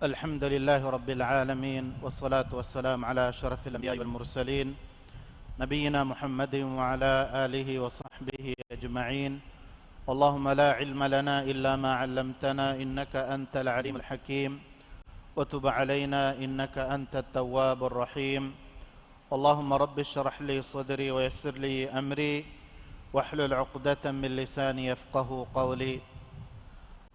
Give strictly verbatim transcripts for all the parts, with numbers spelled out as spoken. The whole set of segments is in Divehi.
الحمد لله رب العالمين، والصلاة والسلام على أشرف الأنبياء والمرسلين، نبينا محمد وعلى آله وصحبه أجمعين. اللهم لا علم لنا إلا ما علمتنا، إنك أنت العليم الحكيم، وتب علينا، إنك أنت التواب الرحيم. اللهم رب اشرح لي صدري ويسر لي أمري واحلل عقدة من لساني يفقهوا قولي.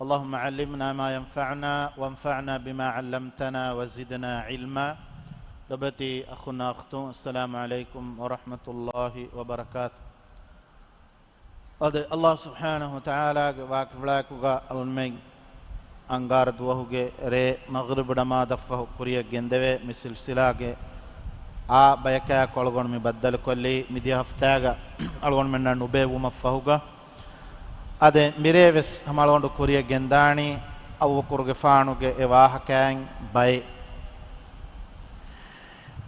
اللهم علمنا ما ينفعنا وانفعنا بما علمتنا وزدنا علما. ލޮބުވެތި އަޚުންނާ އުޚްތުން، السلام عليكم ورحمة الله وبركاته. އަދި އައްލާހު ސުބްޙާނަހު ވަތަޢާލާގެ ވާކި ފުޅާއެކުގަ އަޅުންމެން އަންގާރަ ދުވަހުގެ ރޭ މަޣްރިބު ނަމާދަށްފަހު ކުރިއަށް ގެންދެވޭ މި ސިލްސިލާގެ އާ ބަޔަކާއެކު އަޅުގަނޑު މި ބައްދަލުކޮށްލީ މިދިޔަ ހަފްތާގަ އަޅުގަނޑުމެންނަށް ނުބޭއްވުމަށްފަހުގަ. އަދި މިރޭވެސް ހަމަ އަޅުގަނޑު ކުރިއަށް ގެންދާނީ އަބޫބަކުރުގެފާނުގެ އެ ވާހަކައިން ބައެއް.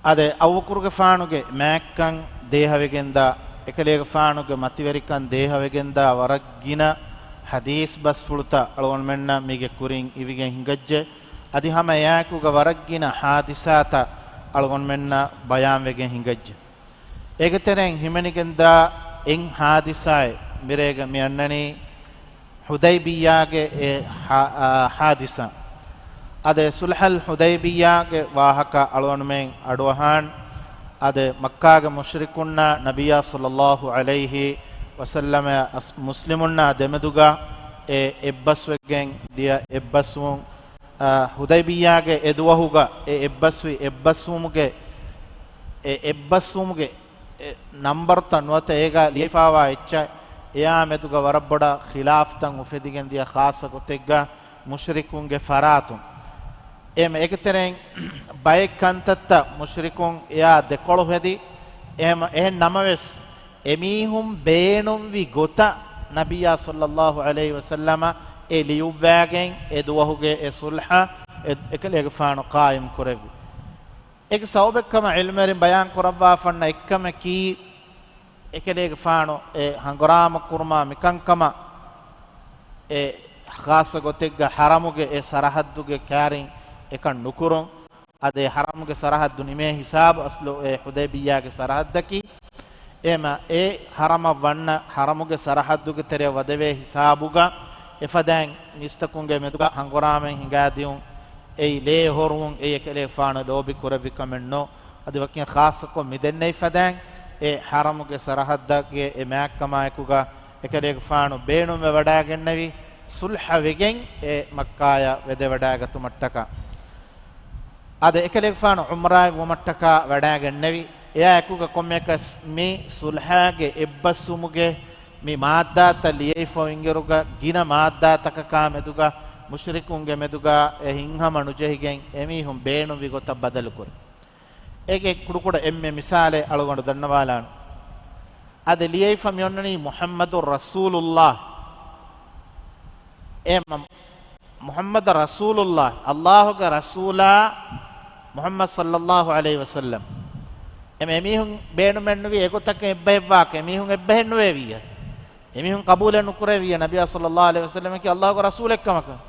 އާދެ، އަބޫބަކުރުގެފާނުގެ މާތްކަން ދޭހަވެގެންދާ، އެކަލޭގެފާނުގެ މަތިވެރިކަން ދޭހަވެގެންދާ ވަރަށް ގިނަ ޙަދީޘް ބަސްފުޅުތައް އަޅުގަނޑުމެންނަށް މީގެ ކުރިން އިވިގެން ހިނގައްޖެ. އަދި ހަމަ އެއާއެކުގަ ވަރަށް ގިނަ ޙާދިސާތައް އަޅުގަނޑުމެންނަށް ބަޔާންވެގެން ހިނގައްޖެ. އޭގެ ތެރެއިން ހިމެނިގެންދާ އެއް ޙާދިސާއެއް މިރޭގަ މި އަންނަނީ، ޙުދައިބިއްޔާގެ އެ ޙާ-، އާ، ޙާދިސާ. އާދެ، ޞުލްޙަލް ޙުދައިބިއްޔާގެ ވާހަކަ އަޅުގަނޑުމެން އަޑުއަހާން. އާދެ، މައްކާގެ މުޝްރިކުންނާ ނަބިއްޔާ ޞައްލައްލާހު ޢަލައިހި ވަސައްލަމަ އަސް-، މުސްލިމުންނާ ދެމެދުގަ އެ އެއްބަސްވެގެން ދިޔަ އެއްބަސްވުން، އާ، ޙުދައިބިއްޔާގެ އެ ދުވަހުގަ އެ އެއްބަސްވި އެއްބަސްވުމުގެ، އެ އެއްބަސްވުމުގެ އެ ނަންބަރުތައް ނުވަތަ އޭގަ ލިޔެފާވާ އެއްޗެއް، އެއާ މެދުގަ ވަރަށް ބޮޑަށް ޚިލާފްތައް އުފެދިގެން ދިޔަ، ޚާއްޞަ ގޮތެއްގަ މުޝްރިކުންގެ ފަރާތުން. އެހެން އޭގެ ތެރެއިން ބައެއް ކަންތައްތައް މުޝްރިކުން އެއާ ދެކޮޅު ހެދި. އެހެން، އެހެން ނަމަވެސް، އެމީހުން ބޭނުންވި ގޮތަށް ނަބިއްޔާ ޞައްލައްލާހު ޢަލައިހި ވަސައްލަމަ އެ ލިޔުއްވާގެން އެ ދުވަހުގެ އެ ޞުލްޙަ އެ-، އެކަލޭގެފާނު ޤާއިމް ކުރެއްވި. އޭގެ ސަބަބެއްކަމަށް ޢިލްމުވެރިން ބަޔާން ކުރައްވާފަންނަ އެއްކަމަކީ، އެކަލޭގެފާނު އެ ހަނގުރާމަ ކުރުމާ މިކަންކަމަށް އެ ޚާއްޞަ ގޮތެއްގަ ޙަރަމުގެ އެ ސަރަޙައްދުގެ ކައިރިން އެކަން ނުކުރުން. އަދި ޙަރަމުގެ ސަރަޙައްދު ނިމޭ ހިސާބު އަސްލު އެ ޙުދައިބިއްޔާގެ ސަރަޙައްދަކީ. އެހެމަ އެ ޙަރަމަށް ވަންނަ ޙަރަމުގެ ސަރަޙައްދުގެ ތެރެއަށް ވަދެވޭ ހިސާބުގަ އެފަދައިން މީސްތަކުންގެ މެދުގަ ހަނގުރާމައިން ހިނގާދިޔުން އެއީ ލޭ ހޮރުވުން އެއީ އެކަލޭގެފާނު ލޯބި ކުރެއްވި ކަމެއް ނޫން. އަދި ވަކިން ޚާއްޞަކޮށް މި ދެންނެވި ފަދައިން އެ ޙަރަމުގެ ސަރަޙައްދަކީ އެ މާތްކަމާއެކުގަ އެކަލޭގެފާނު ބޭނުންވެވަޑައިގެންނެވި ޞުލްޙަ ވެގެން އެ މައްކާޔަށް ވެދެވަޑައިގަތުމަށްޓަކާ. އަދި އެކަލޭގެފާނު ޢުމްރާއަށް ވުމަށްޓަކާ ވަޑައިގެންނެވި. އެއާއެކުގަ ކޮންމެއަކަސް މި ޞުލްޙާގެ އެއްބަސްވުމުގެ މި މާއްދާތައް ލިޔެފަ އިނގިރުގަ ގިނަ މާއްދާތަކަކާ މެދުގަ މުޝްރިކުންގެ މެދުގަ އެ ހިތްހަމަ ނުޖެހިގެން އެމީހުން ބޭނުންވި ގޮތަށް ބަދަލުކުރި. އޭގެ ކުޑަކުޑަ އެންމެ މިސާލެއް އަޅުގަނޑު ދަންނަވާލާނަން. އަދި ލިޔެފަ މިއޮންނަނީ މުޙައްމަދު ރަސޫލުﷲ. އެ މަ-، މުޙައްމަދު ރަސޫލުﷲ، ﷲގެ ރަސޫލާ މުޙައްމަދު ޞައްލައްލާހު ޢަލައިހި ވަސައްލަމް. އެ އެމީހުން ބޭނުމެއްނުވި އެގޮތަކަށް އެއްބަހެއްވާކަށް، އެމީހުން އެއްބަހެއްނުވެވިއްޔާ. އެމީހުން ޤަބޫލެއް ނުކުރެވިއްޔާ ނަބިއްޔާ ޞައްލައްލާހު ޢަލައިހި ވަސައްލަމަކީ ﷲގެ ރަސޫލެއްކަމަކަށް.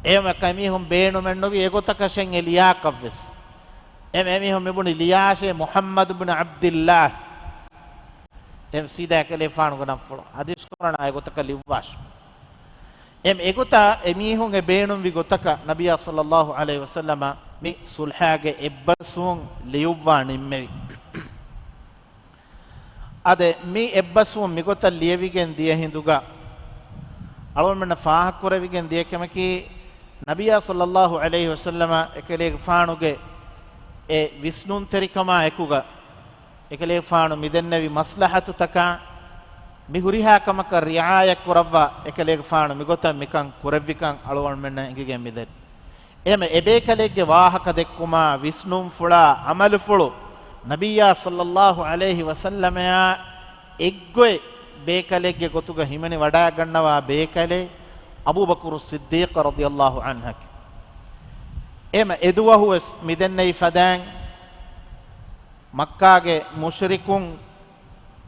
އެހެމަ އެމީހުން ބޭނުމެއްނުވި އެގޮތަކަށެއް އެ ލިޔާކަށްވެސް. އެ އެމީހުން މިބުނި ލިޔާށޭ މުޙައްމަދު ބިން ޢަބްދިއްލާހް. އެ ސީދާ އެކަލޭފާނުގެ ނަންފުޅު ޙަދީޘް ކުރަން އާ އެގޮތަކަށް ލިޔުއްވާށި. އެ އެގޮތަށް އެމީހުން އެ ބޭނުންވި ގޮތަކަށް ނަބިއްޔާ ޞައްލައްލާހު ޢަލައިހި ވަސައްލަމަ މި ޞުލްޙާގެ އެއްބަސްވުން ލިޔުއްވާ ނިންމެވި. އަދި މި އެއްބަސްވުން މިގޮތަށް ލިޔެވިގެން ދިޔަ ހިނދުގަ އަޅުގަނޑުމެންނަށް ފާހަގަކުރެވިގެން ދިޔަކަމަކީ، ނަބިއްޔާ ޞައްލައްލާހު ޢަލައިހި ވަސައްލަމަ އެކަލޭގެފާނުގެ އެ ވިސްނުންތެރިކަމާ އެކުގަ، އެކަލޭގެފާނު މިދެންނެވި މަސްލަހަތުތަކާ މި ހުރިހާ ކަމަކަށް ރިޢާޔަތް ކުރައްވާ އެކަލޭގެފާނު މިގޮތަށް މިކަން ކުރެއްވިކަން އަޅުގަނޑުމެންނަށް އެނގިގެން މިދެން. އެހެމަ އެބޭކަލެއްގެ ވާހަކަ ދެއްކުމާ، ވިސްނުންފުޅާ، ޢަމަލުފުޅު، ނަބިއްޔާ ޞައްލައްލާހު ޢަލައިހި ވަސައްލަމައާ އެއްގޮތް ބޭކަލެއްގެ ގޮތުގަ ހިމެނި ވަޑައިގަންނަވާ ބޭކަލެއް އަބޫބަކުރު ޞިއްދީޤް ރަޟިޔައްލާހު ޢަންހަކީ. އެހެމަ އެދުވަހުވެސް މިދެންނެވި ފަދައިން މައްކާގެ މުޝްރިކުން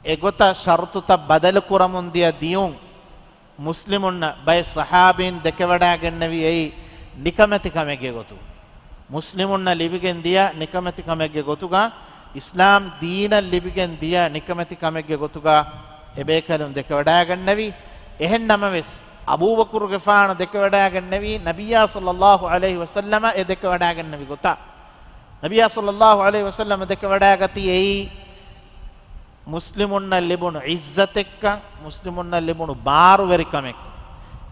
އެގޮތަށް ޝަރުޠުތައް ބަދަލުކުރަމުން ދިޔަ ދިޔުން، މުސްލިމުންނަށް ބައެއް ޞަޙާބީން ދެކެވަޑައިގެންނެވި އެއީ، ނިކަމެތިކަމެއްގެ ގޮތުގަ، މުސްލިމުންނަށް ލިބިގެން ދިޔަ ނިކަމެތިކަމެއްގެ ގޮތުގަ، އިސްލާމް ދީނަށް ލިބިގެން ދިޔަ ނިކަމެތިކަމެއްގެ ގޮތުގަ އެބޭކަލުން ދެކެވަޑައިގަންނެވި. އެހެން ނަމަވެސް، އަބޫބަކުރުގެފާނު ދެކެވަޑައިގެންނެވީ ނަބިއްޔާ ޞައްލައްލާހު ޢަލައިހި ވަސައްލަމަ އެ ދެކެވަޑައިގެންނެވި ގޮތަށް. ނަބިއްޔާ ޞައްލައްލާހު ޢަލައިހި ވަސައްލަމަ ދެކެވަޑައިގަތީ އެއީ މުސްލިމުންނަށް ލިބުނު ޢިއްޒަތެއްކަން، މުސްލިމުންނަށް ލިބުނު ބާރުވެރިކަމެއް.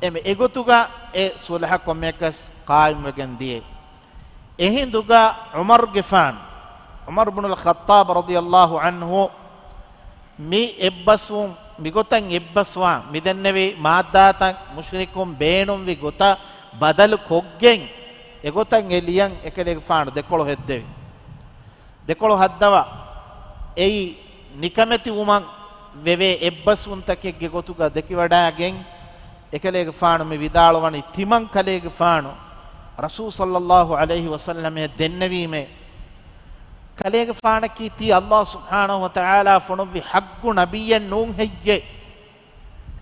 އެމެ އެގޮތުގަ އެ ޞުލްޙަ ކޮންމެއަކަސް ޤާއިމްވެގެން ދިޔަ. އެހިނދުގަ ޢުމަރުގެފާނު، ޢުމަރު ބުނުލް ޚައްޠާބް ރަޟިޔައްލާހު ޢަންހު، މި އެއްބަސްވުން، މިގޮތަށް އެއްބަސްވާ، މިދެންނެވި މާއްދާތައް މުޝްރިކުން ބޭނުންވި ގޮތަށް ބަދަލު ކޮށްގެން، އެގޮތަށް އެ ލިޔަން އެކަލޭގެފާނު ދެކޮޅު ހެއްދެވި. ދެކޮޅު ހައްދަވާ، އެއީ ނިކަމެތިވުމަށް ވެވޭ އެއްބަސްވުންތަކެއްގެ ގޮތުގަ ދެކިވަޑައިގެން، އެކަލޭގެފާނު މި ވިދާޅުވަނީ، ތިމަން ކަލޭގެފާނު ރަސޫލު ޞައްލައްލާހު ޢަލައިހި ވަސައްލަމަށް ދެންނެވީމޭ، ކަލޭގެފާނަކީ ތީ ﷲ ސުބްޙާނަހު ވަތަޢާލާ ފޮނުއްވި ޙައްޤު ނަބިއްޔެއް ނޫން ހެއްޔޭ؟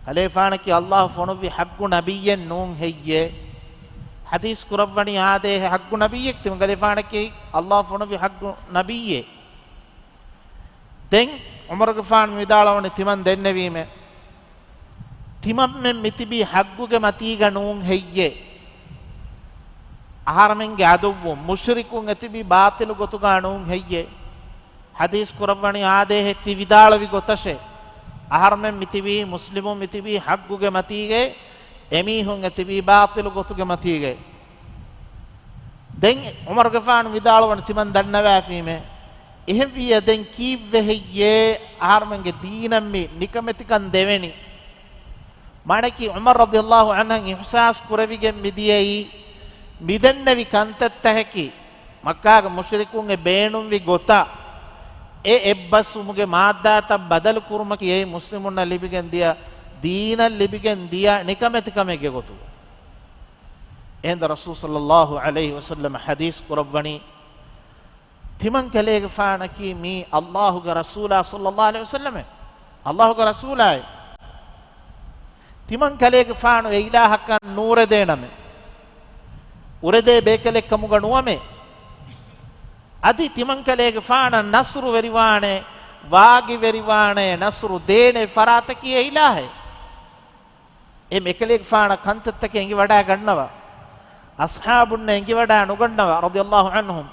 ކަލޭގެފާނަކީ ﷲ ފޮނުއްވި ޙައްޤު ނަބިއްޔެއް ނޫން ހެއްޔޭ؟ ޙަދީޘް ކުރައްވަނީ އާދޭހެ ޙައްޤު ނަބިއްޔެއް، ތިމަން ކަލޭގެފާނަކީ ﷲ ފޮނުއްވި ޙައްޤު ނަބިއްޔެއް. ދެން ޢުމަރުގެފާނު ވިދާޅުވަނީ ތިމަން ދެންނެވީމޭ، ތިމަންމެން މިތިބީ ޙައްޤުގެ މަތީގަ ނޫން ހެއްޔޭ؟ އަހަރަމެންގެ ޢަދުއްވުން، މުޝްރިކުން އެތިބީ ބާޠިލު ގޮތުގަ ނޫން ހެއްޔޭ؟ ޙަދީޘް ކުރައްވަނީ އާދޭހެ ތި ވިދާޅުވި ގޮތަށޭ، އަހަރުމެން މިތިބީ، މުސްލިމުން މިތިބީ ޙައްޤުގެ މަތީގައޭ، އެމީހުން އެތިބީ ބާޠިލު ގޮތުގެ މަތީގައޭ. ދެން ޢުމަރުގެފާނު ވިދާޅުވަނީ ތިމަން ދަންނަވާފީމޭ، އެހެންވިއްޔާ ދެން ކީއްވެ ހެއްޔޭ އަހަރުމެންގެ ދީނަށް މި ނިކަމެތިކަން ދެވެނީ؟ މާނައަކީ ޢުމަރު ރަޟިޔައްލާހު ޢަންހަށް އިޙްސާސް ކުރެވިގެން މިދިޔައީ، މިދެންނެވި ކަންތައްތަކަކީ، މައްކާގެ މުޝްރިކުން އެ ބޭނުންވި ގޮތަށް އެ އެއްބަސްވުމުގެ މާއްދާތައް ބަދަލު ކުރުމަކީ އެއީ މުސްލިމުންނަށް ލިބިގެން ދިޔަ، ދީނަށް ލިބިގެން ދިޔަ ނިކަމެތިކަމެއްގެ ގޮތުގަ. އެހިނދު ރަސޫލު ޞައްލައްލާހު ޢަލައިހި ވަސައްލަމަ ޙަދީޘް ކުރައްވަނީ، ތިމަން ކަލޭގެފާނަކީ މީ ﷲ ގެ ރަސޫލާ ޞައްލައްލާހު ޢަލައިހި ވަސައްލަމެ. ﷲ ގެ ރަސޫލާއޭ. ތިމަން ކަލޭގެފާނު އެ އިލާހަކަށް ނޫރެދޭނަމޭ. އުރެދޭ ބޭކަލެއްކަމުގަ ނުވަމޭ. އަދި ތިމަން ކަލޭގެފާނަށް ނަޞްރު ވެރިވާނޭ، ވާގިވެރިވާނޭ، ނަޞްރު ދޭނެ ފަރާތަކީ އެ އިލާހޭ. އެ އެކަލޭގެފާނަށް ކަންތައްތަކެއް އެނގިވަޑައިގަންނަވާ. އަޞްޙާބުންނަށް އެނގިވަޑައި ނުގަންނަވާ، ރަޟިޔައްލާހު ޢަންހުމް،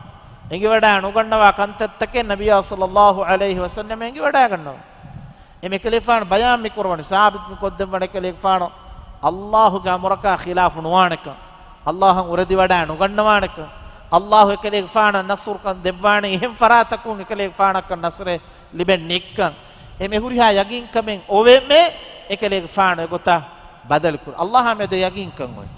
އެނގިވަޑައި ނުގަންނަވާ ކަންތައްތަކެއް ނަބިއްޔާ ޞައްލައްލާހު ޢަލައިހި ވަސައްލަމަ އެނގިވަޑައިގަންނަވާ. އެ އެކަލޭގެފާނު ބަޔާން މި ކުރަވަނީ، ސާބިތު މި ކޮށްދެއްވަނީ އެކަލޭގެފާނު ﷲ ގެ އަމުރަކާ ޚިލާފު ނުވާނެކަން، ﷲ އަށް އުރެދިވަޑައި ނުގަންނަވާނެކަން، ﷲ އެކަލޭގެފާނަށް ނަޞްރުކަން ދެއްވާނެ އެހެން ފަރާތަކުން އެކަލޭގެފާނަކަށް ނަޞްރެއް ލިބެން ނެތްކަން، އެ މެ ހުރިހާ ޔަގީންކަމެއް އޮވެމޭ އެކަލޭގެފާނު އެގޮތަށް ބަދަލުކުރު. ﷲ އާ މެދު ޔަގީންކަން އޮތް.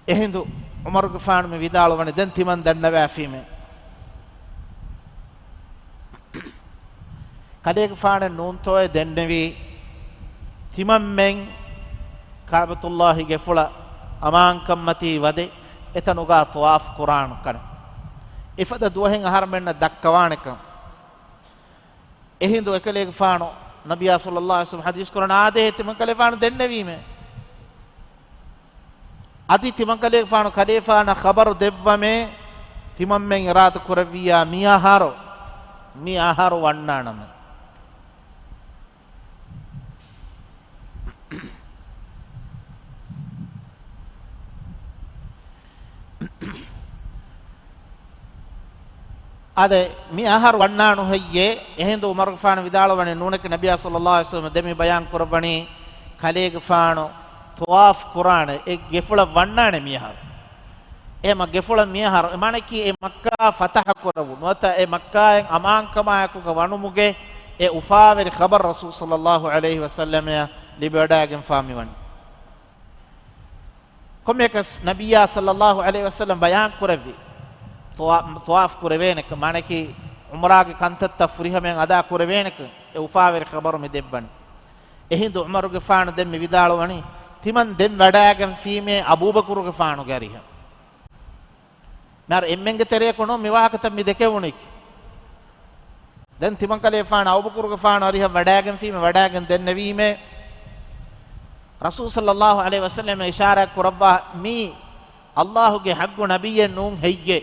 އެހިނދު ޢުމަރުގެފާނު މި ވިދާޅުވަނީ ދެން ތިމަން ދަންނަވާފީމޭ. ކަލޭގެފާނެއް ނޫންތޯއޭ ދެންނެވީ، ތިމަންމެން ކައިބަތުﷲ ގެފުޅަށް އަމާންކަންމަތީ ވަދެ، އެތަނުގާ ޠަވާފު ކުރާނު ކަން. އެފަދަ ދުވަހެއް އަހަރުމެންނަށް ދައްކަވާނެކަން. އެހިނދު އެކަލޭގެފާނު ނަބިއްޔާ ޞައްލައްލާހު ޢަލައިހި ވަސައްލަމަ ޙަދީޘް ކުރަން އާދޭހެ ތިމަން ކަލޭގެފާނު ދެންނެވީމޭ. އަދި ތިމަން ކަލޭގެފާނު ކަލޭފާނަށް ޚަބަރު ދެއްވަމޭ، ތިމަންމެން އިރާދަ ކުރެއްވިއްޔާ މި އަހަރު، މި އަހަރު ވަންނާނަމޭ. އާދެ، މި އަހަރު ވަންނާނު ހެއްޔޭ؟ އެހިނދު ޢުމަރުގެފާނު ވިދާޅުވަނީ ނޫނެކެ ނަބިއްޔާ ޞައްލައްލާހު ޢަލައިހި ވަސައްލަމަ ދެން މި ބަޔާން ކުރައްވަނީ ކަލޭގެފާނު ޠަވާފު ކުރާނެ އެ ގެފުޅަށް ވަންނާނެ މި އަހަރު. އެ މަ ގެފުޅަށް މި އަހަރު، އެ މާނައަކީ އެ މައްކާ ފަތަޙަ ކުރެވުނު، ނުވަތަ އެ މައްކާއިން އަމާންކަމާއެކުގަ ވަނުމުގެ އެ އުފާވެރި ޚަބަރު ރަސޫލު ޞައްލައްލާހު ޢަލައިހި ވަސައްލަމައަށް ލިބިވަޑައިގެންފާ މިވަނީ. ކޮންމެއަކަސް ނަބިއްޔާ ޞައްލައްލާހު ޢަލައިހި ވަސައްލަމަ ބަޔާން ކުރެއްވި ޠަވާ-، ޠަވާފު ކުރެވޭނެކަން، މާނައަކީ ޢުމްރާގެ ކަންތައްތައް ފުރިހަމައިން އަދާ ކުރެވޭނެކަން، އެ އުފާވެރި ޚަބަރު މި ދެއްވަނީ. އެހިނދު ޢުމަރުގެފާނު ދެން މި ވިދާޅުވަނީ، ތިމަން ދެން ވަޑައިގެންފީމޭ އަބޫބަކުރުގެފާނުގެ އަރިހަށް. މިހާރު އެންމެންގެ ތެރެއަކު ނޫން މި ވާހަކަތައް މި ދެކެވުނީކީ. ދެން ތިމަންކަލޭފާނު އަބޫބަކުރުގެފާނު އަރިހަށް ވަޑައިގެންފީމޭ، ވަޑައިގެން ދެންނެވީމޭ. ރަސޫލު ޞައްލައްލާހު ޢަލައިހި ވަސައްލަމަށް އިޝާރާތް ކުރައްވާ، މީ ﷲ ގެ ޙައްޤު ނަބިއްޔެއް ނޫން ހެއްޔޭ؟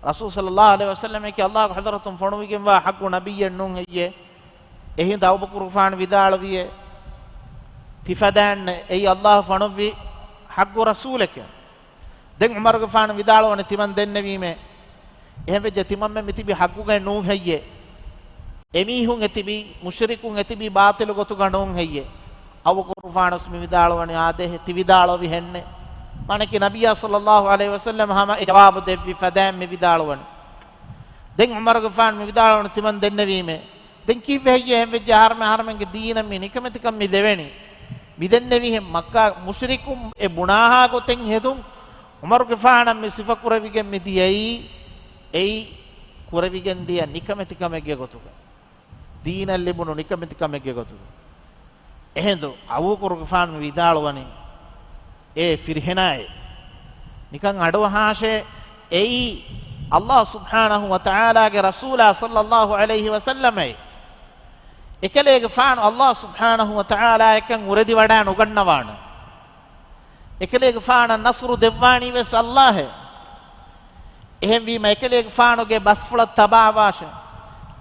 ރަސޫލު ޞައްލައްލާހު ޢަލައިހި ވަސައްލަމަކީ ﷲ ގެ ޙަޟްރަތުން ފޮނުވިގެންވާ ޙައްޤު ނަބިއްޔެއް ނޫން ހެއްޔޭ؟ އެހިނދު އަބޫބަކުރުގެފާނު ވިދާޅުވިއޭ، ތި ފަދައިންނެއް، އެއީ ﷲ ފޮނުއްވި ޙައްޤު ރަސޫލެކޭ. ދެން ޢުމަރުގެފާނު ވިދާޅުވަނީ، ތިމަން ދެންނެވީމޭ. އެހެންވެއްޖެ ތިމަންމެން މިތިބީ ޙައްޤުގައި ނޫން ހެއްޔޭ؟ އެމީހުން އެތިބީ މުޝްރިކުން އެތިބީ ބާޠިލު ގޮތުގަ ނޫން ހެއްޔޭ؟ އަބޫބަކުރުގެފާނު ވެސް މި ވިދާޅުވަނީ، އާދޭހެ، ތި ވިދާޅުވީ ހެންނޭ. މާނައަކީ ނަބިއްޔާ ޞައްލައްލާހު ޢަލައިހި ވަސައްލަމަ ހަމަ އެ ޖަވާބު ދެއްވި ފަދައިން މި ވިދާޅުވަނީ. ދެން ޢުމަރުގެފާނު މި ވިދާޅުވަނީ، ތިމަން ދެންނެވީމޭ. ދެން ކީއްވެ ހެއްޔޭ އެހެންވެއްޖެ އަހަރުމެން އަހަރުމެންގެ ދީނަށް މި ނިކަމެތިކަން މި ދެވެނީ؟ މި ދެންނެވީހެން މައްކާ މުޝްރިކުން އެ ބުނާހާ ގޮތެއް ހެދުން ޢުމަރުގެފާނަށް މި ސިފަކުރެވިގެން މި ދިޔައީ، އެއީ ކުރެވިގެން ދިޔަ ނިކަމެތިކަމެއްގެ ގޮތުގަ. ދީނަށް ލިބުނު ނިކަމެތިކަމެއްގެ ގޮތުގަ. އެހިނދު އަބޫބަކުރުގެފާނު މި ވިދާޅުވަނީ، އޭ ފިރިހެނާއޭ، ނިކަން އަޑުއަހާށޭ، އެއީ ﷲ ސުބްޙާނަހު ވަތަޢާލާގެ ރަސޫލާ ޞައްލައްލާހު ޢަލައިހި ވަސައްލަމައޭ. އެކަލޭގެފާނު ﷲ ސުބްޙާނަހު ވަތަޢާލާ އެކަން އުރެދިވަޑާ ނުގަންނަވާނެ. އެކަލޭގެފާނަށް ނަޞްރު ދެއްވާނީ ވެސް ﷲއޭ. އެހެންވީމަ، އެކަލޭގެފާނުގެ ބަސްފުޅަށް ތަބާވާށޭ.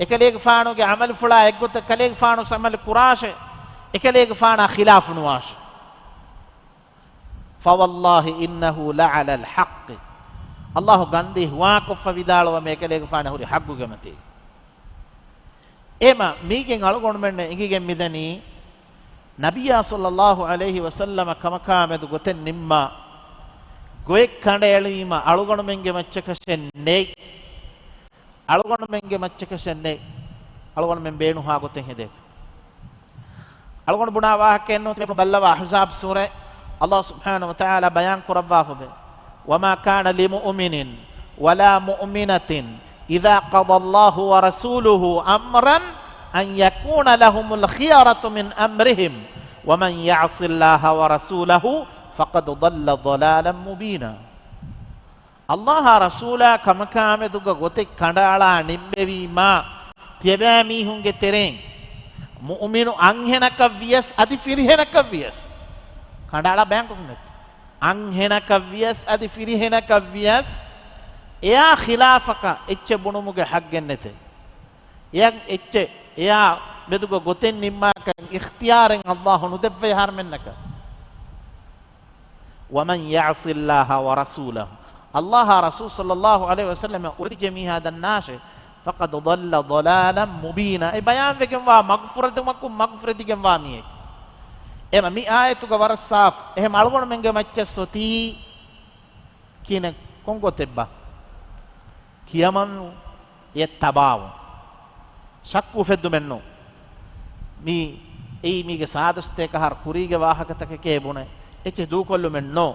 އެކަލޭގެފާނުގެ ޢަމަލުފުޅާ އެއްގޮތަށް ކަލޭގެފާނު ޢަމަލު ކުރާށޭ. އެކަލޭގެފާނާ ޚިލާފު ނުވާށޭ. فوالله إنه لعلى الحق. ﷲ ގަންދީ ހުވާކޮށްފަ ވިދާޅުވަމޭ، އެކަލޭގެފާނު ހުރި ޙައްޤުގެ މަތީ. އެމަ މީގެން އަޅުގަނޑުމެންނަށް އެނގިގެން މިދަނީ، ނަބިއްޔާ ޞައްލައްލާހު ޢަލައިހި ވަސައްލަމަ ކަމަކާމެދު ގޮތެއް ނިންމާ، ގޮތް ކަނޑައެޅުވީމަ އަޅުގަނޑުމެންގެ މައްޗަކަށެއް ނެތް. އަޅުގަނޑުމެންގެ މައްޗަކަށެއް ނެތް. އަޅުގަނޑުމެން ބޭނުންހާ ގޮތެއް ހެދޭ. އަޅުގަނޑު ބުނާ ވާހަކައެއް ނޫން، ބައްލަވާ އަޙްޒާބް ސޫރަ، ﷲ ސުބްޙާނަހު ވަތަޢާލާ ބަޔާން ކުރައްވާފަވޭ، وما كان لمؤمن ولا مؤمنة إذا قضى الله ورسوله أمرا أن يكون لهم الخيرة من أمرهم ومن يعص الله ورسوله فقد ضل ضلالا مبينا. ﷲ އާ ރަސޫލާ ކަމަކާމެދުގަ ގޮތެއް ކަނޑައަޅާ ނިންމެވީމާ، ތިޔަބައިމީހުންގެ ތެރެއިން މުއުމިނު އަންހެނަކަށް ވިޔަސް އަދި ފިރިހެނަކަށް ވިޔަސް، ކަނޑައަޅާ ބަޔާންކޮށްފިން ނެތް. އަންހެނަކަށް ވިޔަސް އަދި ފިރިހެނަކަށް ވިޔަސް އެއާ ޚިލާފަކަށް އެއްޗެއް ބުނުމުގެ ޙައްޤެއް ނެތޭ. އެއަށް އެއްޗެއް އެއާ މެދުގަ ގޮތެއް ނިންމާކަށް އިޚްތިޔާރެއް ﷲ ނުދެއްވޭ އަހަރުމެންނަކަށް. ومن يعص الله ورسوله، ﷲ އާ ރަސޫލު ޞައްލައްލާހު ޢަލައިހި ވަސައްލަމަށް އުރެދިއްޖެ މީހާ ދަންނާށޭ، فقد ضل ضلالا مبينا، އެ ބަޔާންވެގެންވާ މަގުފުރެދުމަކުން މަގުފުރެދިގެންވާ މީހެއް. އެމަ މި އާޔަތުގަ ވަރަށް ސާފު، އެހެމަ އަޅުގަނޑުމެންގެ މައްޗަށް ސޮތީ ކިހިނެއް ކޮން ގޮތެއްބާ؟ ކިޔަމަން އެ ތަބާވުން. ޝައްކު އުފެއްދުމެއްނޫން. މީ އެއީ މީގެ ސާދަ ސަތޭކަ އަހަރު ކުރީގެ ވާހަކަތަކެކޭ ބުނެ އެއްޗެއް ދޫކޮށްލުމެއްނޯ.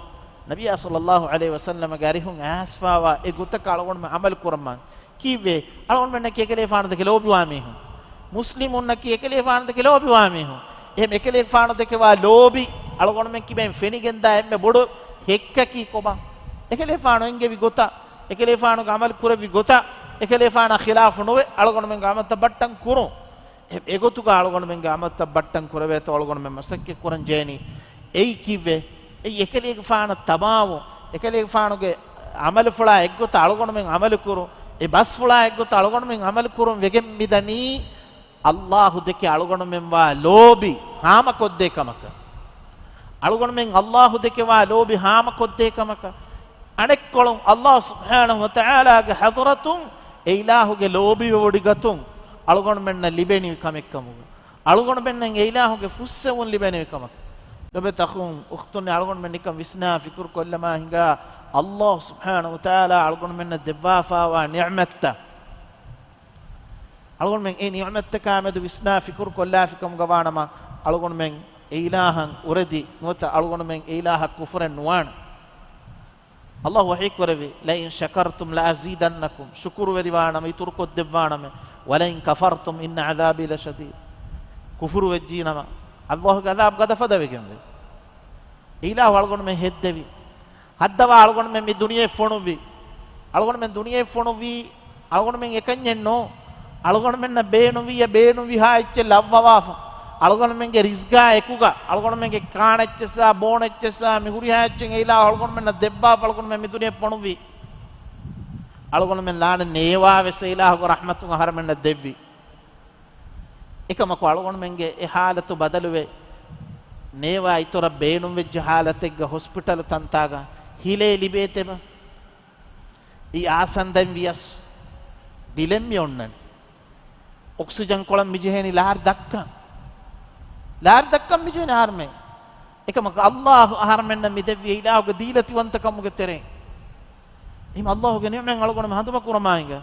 ނަބިއްޔާ ޞައްލައްލާހު ޢަލައިހި ވަސައްލަމަގެ އަރިހުން އައިސްފާވާ އެ ގޮތަކަށް އަޅުގަނޑުމެން ޢަމަލު ކުރަމާ. ކީއްވެ؟ އަޅުގަނޑުމެންނަކީ އެކަލޭފާނު ދެކެ ލޯބިވާ މީހުން. މުސްލިމުންނަކީ އެކަލޭފާނު ދެކެ ލޯބިވާ މީހުން. އެހެން އެކަލޭފާނު ދެކެވާ ލޯބި އަޅުގަނޑުމެން ކިބައިން ފެނިގެންދާ އެންމެ ބޮޑު ހެއްކަކީ ކޮބާ؟ އެކަލޭފާނު އެންގެވި ގޮތަށް، އެކަލޭފާނުގެ ޢަމަލު ކުރެއްވި ގޮތަށް، އެކަލޭފާނާ ޚިލާފު ނުވެ، އަޅުގަނޑުމެންގެ ޢަމަލުތައް ބައްޓަން ކުރުން. އެ، އެގޮތުގަ އަޅުގަނޑުމެންގެ ޢަމަލުތައް ބައްޓަން ކުރެވޭތޯ އަޅުގަނޑުމެން މަސައްކަތް ކުރަން ޖެހެނީ. އެއީ ކީއްވެ؟ އެއީ އެކަލޭގެފާނަށް ތަބާވުން، އެކަލޭގެފާނުގެ ޢަމަލުފުޅާ އެއްގޮތަށް އަޅުގަނޑުމެން ޢަމަލު ކުރުން، އެ ބަސްފުޅާ އެއްގޮތަށް އަޅުގަނޑުމެން ޢަމަލު ކުރުން ވެގެން މިދަނީ. ﷲ ދެކެ އަޅުގަނޑުމެން ވާ ލޯބި ހާމަކޮށްދޭ ކަމަކަށް. އަޅުގަނޑުމެން ﷲ ދެކެ ވާ ލޯބި ހާމަކޮށްދޭ ކަމަކަށް. އަނެއްކޮޅުން ﷲ ސުބްޙާނަހު ވަތަޢާލާގެ ޙަޟްރަތުން އެ އިލާހުގެ ލޯބިވެވޮޑިގަތުން އަޅުގަނޑުމެންނަށް ލިބެނިވި ކަމެއްކަމުގަ، އަޅުގަނޑުމެންނަށް އެ އިލާހުގެ ފުއްސެވުން ލިބެނިވި ކަމަކަށް. ލޮބެތި އަޚުން އުޚްތުންނޭ، އަޅުގަނޑުމެން ނިކަން ވިސްނާ ފިކުރު ކޮށްލަމާ ހިނގާ، ﷲ ސުބްޙާނަހު ވަތަޢާލާ އަޅުގަނޑުމެންނަށް ދެއްވާފާވާ ނިޢުމަތްތައް. އަޅުގަނޑުމެން އެ ނިޢުމަތްތަކާމެދު ވިސްނާ ފިކުރު ކޮށްލާފިކަމުގަ ވާނަމަ، އަޅުގަނޑުމެން އެ އިލާހަށް އުރެދި ނުވަތަ އަޅުގަނޑުމެން އެ އިލާހަށް ކުފުރެއް ނުވާނެ. ﷲ ވަޙީ ކުރެއްވި، لئن شكرتم لأزيدنكم، ޝުކުރުވެރިވާނަމަ އިތުރުކޮށްދެއްވާނަމޭ، ولئن كفرتم إن عذابي لشديد. ކުފުރު ވެއްޖީނަމަ، ﷲގެ ޢަޛާބު ގަދަފަދަވެގެންވޭ. އެ އިލާހު އަޅުގަނޑުމެން ހެއްދެވި. ހައްދަވާ އަޅުގަނޑުމެން މި ދުނިޔެ ފޮނުއްވި. އަޅުގަނޑުމެން ދުނިޔެ ފޮނުއްވީ، އަޅުގަނޑުމެން އެކަންޏެއް ނޫން. އަޅުގަނޑުމެންނަށް ބޭނުންވިއްޔާ ބޭނުންވިހާ އެއްޗެއް ލައްވަވާފަ. އަޅުގަނޑުމެންގެ ރިޒްގާ އެކުގަ، އަޅުގަނޑުމެންގެ ކާނެއްޗެއްސާ، ބޯނެއްޗެއްސާ، މި ހުރިހާ އެއްޗެއް އެއިލާހު އަޅުގަނޑުމެންނަށް ދެއްވާފަ، އަޅުގަނޑުމެން މި ދުނިޔެ ފޮނުއްވީ. އަޅުގަނޑުމެން ލާނެ ނޭވާވެސް އެއިލާހުގެ ރަޙްމަތުން އަހަރެމެންނަށް ދެއްވި. އެކަމަކު އަޅުގަނޑުމެންގެ އެ ހާލަތު ބަދަލުވެ، ނޭވާ އިތުރަށް ބޭނުންވެއްޖެ ހާލަތެއްގަ ހޮސްޕިޓަލު ތަންތާގަ ހިލޭ ލިބޭތެބަ. އި އާސަންދައިން ވިޔަސް ބިލެން މި އޮންނަނީ. އޮކްސިޖަން ކޮޅަށް މި ޖެހޭނީ ލާރި ދައްކަން. ލާރި ދައްކަން މި ޖެހޭނީ އަހަރުމެން. އެކަމަކު އައްލާހު އަހަރުމެންނަށް މި ދެއްވި އިލާހުގެ ދީލަތިވަންތަކަމުގެ ތެރެއިން. އެހެން އައްލާހުގެ ނިޢުމަތް އަޅުގަނޑުމެން ހަނދުމަ ކުރަމާ ހިނގާ.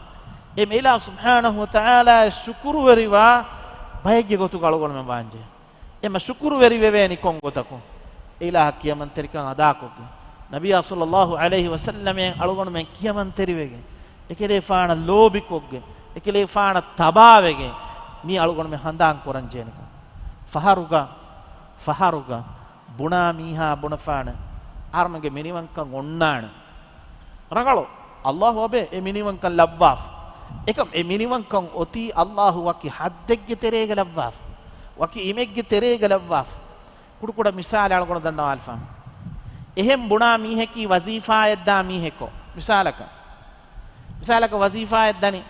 އެ އިލާހު ސުބްޙާނަހު ވަތަޢާލާއަށް ޝުކުރުވެރިވާ ބައެއްގެ ގޮތުގަ އަޅުގަނޑުމެން ވާންޖެހޭ. އެމަ ޝުކުރުވެރިވެވޭނީ ކޮން ގޮތަކުން؟ އެ އިލާހަށް ކިޔަމަންތެރިކަން އަދާކޮށްގެން، ނަބިއްޔާ ޞައްލައްލާހު ޢަލައިހި ވަސައްލަމަށް އަޅުގަނޑުމެން ކިޔަމަންތެރިވެގެން، އެކަލޭފާނަށް ލޯބިކޮށްގެން، އެކަލޭފާނަށް ތަބާވެގެން، މީ އަޅުގަނޑުމެން ހަނދާން ކުރަން ޖެހެނިކަން. ފަހަރުގަ، ފަހަރުގަ ބުނާ މީހާ ބުނެފާނެ، އަހަރުމެންގެ މިނިވަންކަން އޮންނާނެ. ރަނގަޅު. އައްލާހު އަބެ އެ މިނިވަންކަން ލައްވާފަ. އެކަމް އެ މިނިވަންކަން އޮތީ އައްލާހު ވަކި ޙައްދެއްގެ ތެރޭގަ ލައްވާފަ. ވަކި އިމެއްގެ ތެރޭގަ ލައްވާފަ. ކުޑަކުޑަ މިސާލެއް އަޅުގަނޑު ދަންނަވާލިފާނެ. އެހެން ބުނާ މީހަކީ ވަޒީފާއެއް ދާ މީހެއްކޮ. މިސާލަކަށް. މިސާލަކަށް ވަޒީފާއެއް ދަނީ.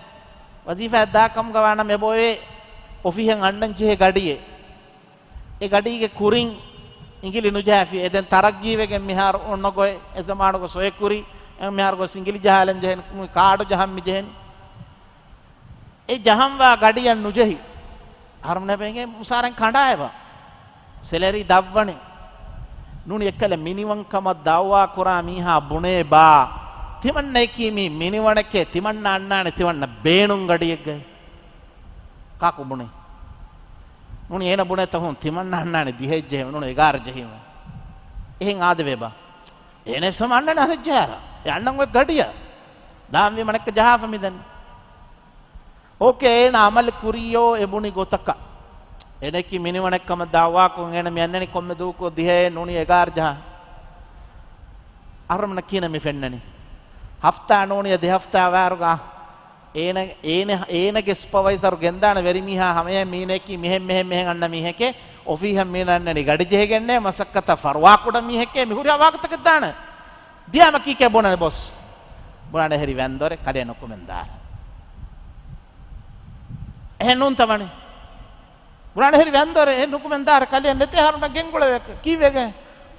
ވަޒީފާއެއް ދާ ކަމުގަ ވާނަމަ އެބައޮވޭ އޮފީހަށް އަންނަން ޖެހޭ ގަޑިއެއް. އެ ގަޑީގެ ކުރިން އިނގިލި ނުޖަހާފި. އެ ދެން ތަރައްގީވެގެން މިހާރު އޮންނަ ގޮތް، އެ ޒަމާނުގަ ސޮއެ ކުރި، އެ މިހާރު ގޮސް އިނގިލި ޖަހާލަން ޖެހެން، ކާޑު ޖަހަން މި ޖެހެން. އެ ޖަހަންވާ ގަޑިއަށް ނުޖެހި. އަހަރުމެންނަށް ބޭނގޭ މުސާރައިން ކަނޑާއެބަ. ސެލަރީ ދަށްވަނީ. ނޫނީ އެއްކަލަ މިނިވަންކަމަށް ދައުވާ ކުރާ މީހާ ބުނޭ ބާ. ތިމަންނައަކީ މީ މިނިވަނެކޭ، ތިމަންނަ އަންނާނެ ތިމަންނަ ބޭނުން ގަޑިއެއްގައި. ކާކު ބުނީ؟ ނޫނީ އޭނަ ބުނޭތަ ހޫނ ތިމަންނަ އަންނާނެ ދިހައެއް ޖެހީމަ، ނޫނީ އެގާރަ ޖެހީމަ. އެހެން އާދެވޭ ބާ. އޭނަ އެއްސަމަ އަންނަނީ އަހަރެއް ޖަހާއިރަށް. އެ އަންނަން އޮތް ގަޑިއަށް. ދާންވީމަ ނެއްކަ ޖަހާފަ މިދަނީ. އޯކޭ، އޭނަ އަމަލު ކުރިޔޯ އެ ބުނި ގޮތަކަށް. އޭނައަކީ މިނިވަނެއް ކަމަށް ދައުވާކޮށް އޭނަ މި އަންނަނީ ކޮންމެ ދުވަހަކު ދިހައެއް ނޫނީ އެގާރަ ޖަހާ. އަހަރުމެންނަށް ކިހިނެއް މި ފެންނަނީ؟ ހަފްތާ ނޫނީ ދެ ހަފްތާ ވާއިރުގަ އޭނަ، އޭނަ، އޭނަގެ ސުޕަވައިޒަރު ގެންދާނެ ވެރިމީހާ ހަމަޔަށް މީނައަކީ މިހެން މިހެން މިހެން އަންނަ މީހެކޭ، އޮފީހަށް މީނަ އަންނަނީ ގަޑި ޖެހިގެންނޭ، މަސައްކަތަށް ފަރުވާކުޑަ މީހެކޭ، މި ހުރިހާ ވާހަކަތަކެއް ދާނެ. ދިޔާމަ ކީކޭ ބުނަނީ ބޮސް؟ ބުނާނެ އެހެރި ވަންދޮރެ ކަލޭ ނުކުމެން ދާ. އެހެން ނޫންތަ ވަނީ؟ ބުނާނެ އެހެރި ވަންދޮރެ އެ ނުކުމެން ދާރަ ކަލޭ ނެތޭ ހަރުނަ ގެންގުޅެވޭ ކީއްވެގެ؟